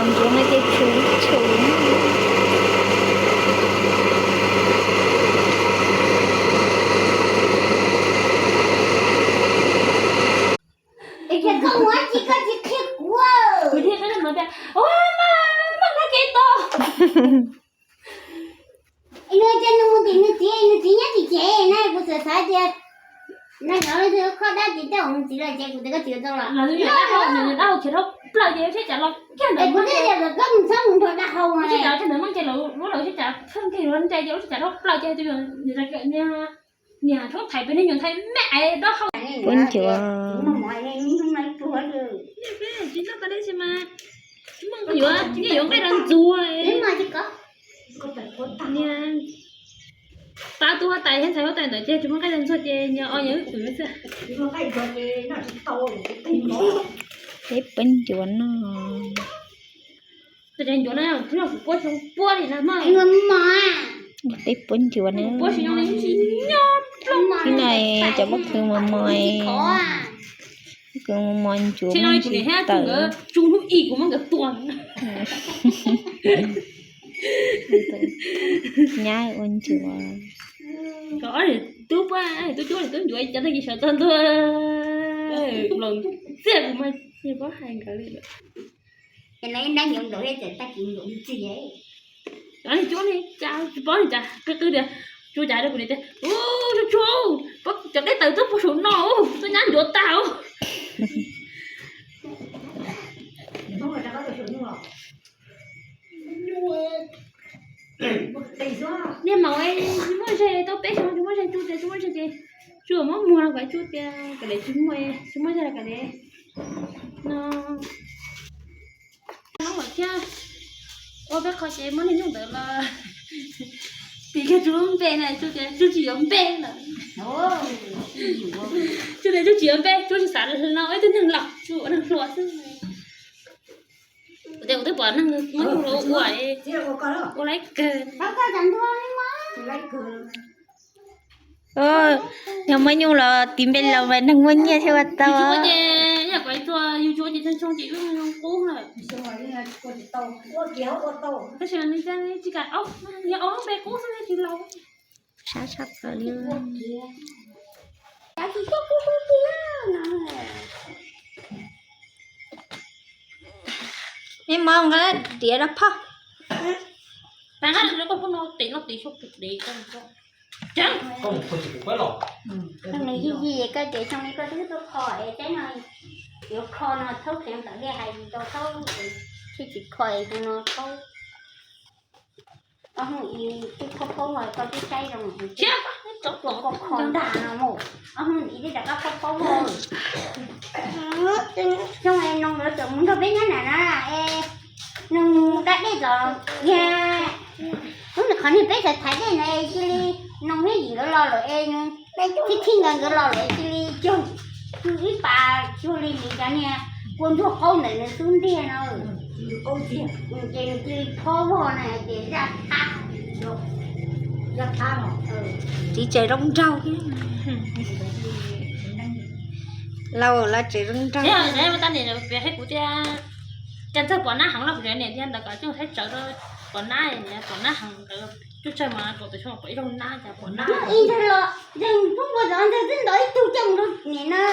Ntsuav no ces tshum tshum. Es koj ua tsi koj tsis qhia kuv? Kuv thiaj qhia rau nws tias, ua, maj maj nqa kev tos. Nws ces nws mus tim nws txiv, nws txiv nyob tim ces na, kuv txawm xav tias nws nyob li koj dab tsis tej nws txiv lawm ces kuv tias koj txiv tau lawm. Nws dab hau, nws dab hau khiav dhau plaws ces siab cas los kiag ntawd. Kuv thiaj tias koj mus txhob mus nrog dab hau no. Siab cas los kiag ntawd Meej ces lawv lub lawv siab cas pheej nkeeg lub nra ces lub siab cas dhau plaws ces tus niag tshoob thaiv pem niag nyuam ntxhais me aiv dab hau. Puab ncuav. Tsis noj tau deb tsi mas. Tsis muaj yuav, yeej yuav nqaij rau ntxuag. Pab tub huab tais thiab ntxhais huab tais ntawd ces tsis muaj nqaij rau ntxuag ces nyias o nyias wb kwv xwb. Peb puab ncuav no. Tus ncuav no kuv puab xyoo puab li na mog. Peb puab ncuav na. Puab xyoo li tsis nyob plooj. Tib no cov pob kws mos mos. Pob kws mos mos ncuav muaj ntsis tawm. Tsu hnub ib kuv muab nkawd tua. Nyab ua ncuav. Tub puab, tub cuab tub ncuav cov tag kis sawv txog ntua. Los txiaj kuv mas tsis paub hais nkawd li. Ces no ib nrab ncuav nplaum thiab txawm tag kis ncuav ntxiag. Cov niag cuab li cas tsis paub li cas qw qw tias, tsuas cas rau kuv niam tias, u, tsuas tsuas, cov dej tawm tuaj puag saum no, tuaj nyab ncuav tag. Niag maum tsis muaj zej, tau peb xyoo tsis muaj zej, tsuas tias tsis muaj zej ces tsuas muab muag los kom tsuas tias kom dev tsis muaj, tsis muaj zej los kom dev no. Noj lawm thiab. Ua peb qho ces muab niag nyuj ntawd los tim kiag tsuas lub npe na, tsuas tias tsuas tsis yuav npe lawm. Tsuas tias tsuas tsis yuav npe, tsuas tsis xav no ib tug neeg laus, tsuas ua neeg hluas xwb. Kuv tias kuv twb pom neeg muab nyuj los ua, ua laib kawg. Yog muab nyuj los tiv npe laus mas neeg muaj nyiaj thiaj ua tau. Yus tsuav ces yog kom tsuas yus tsuav ces tsoo tsoo ces wb qub lawm. Tab sis nws tsis kam, yog ob lub npe qub xwb tsis laus. Sab tshaj plaws li. Ib hmos nqa diav rau phauj. Tab sis koj pub no tes no tes xyov tus dev koj. Nws yig yig koj ces xyoo li koj twb tuaj kho es saib no yuav kho no thaub qhia tom dej hais tsis tau thaub, thiaj tsis kho es xyoo no thaub. Ob hnub ib twb phob phob vog koj twb saib zoo, koj kho ntag no mus. Ob hnub ib twb rov qab phob phob vog. Xyoo es noog lawv txawm mus nrog peb nyob nram na es noog mus da dej txom nyem. Lub nws qhov niag peb txawm thaiv dej na es cia li noog thiab yim nkawd los lawm es nws thib thib nkawd nkawd los lawm es cia li cuag ib pas cuag li nws cov niag kua ntsuag qaub ntawm nws xub ntiag no. Ces nws cia li phob vog na ces zaj qab. Txiv tsev zoo nraug thiab. Lauj, lawv tsev zoo nraug. Piav qhia kuv tias, cas ntxawg pom nab heev los kuv niam tias ntawd kom coj saib tsawv rau pom nab, pom nab heev ntawd coj tsawg mas kom tus xyoo pom ib zaug nab cas pom nab. Ntxawg los, ntxawg pub npua zov ntxawg twb ntaus ib tug coj mus rau niam na.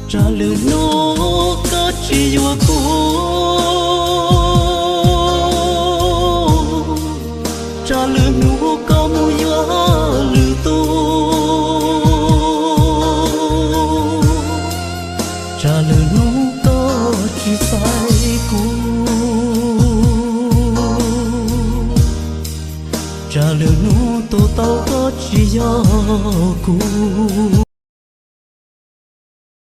Tsam lwm hnub koj tsis yuav kuv, tsam lwm hnub koj mus yuav lwm tus, tsam lwm hnub koj tsis xaiv kuv, tsam lwm hnub tus tau koj tsis yog kuv.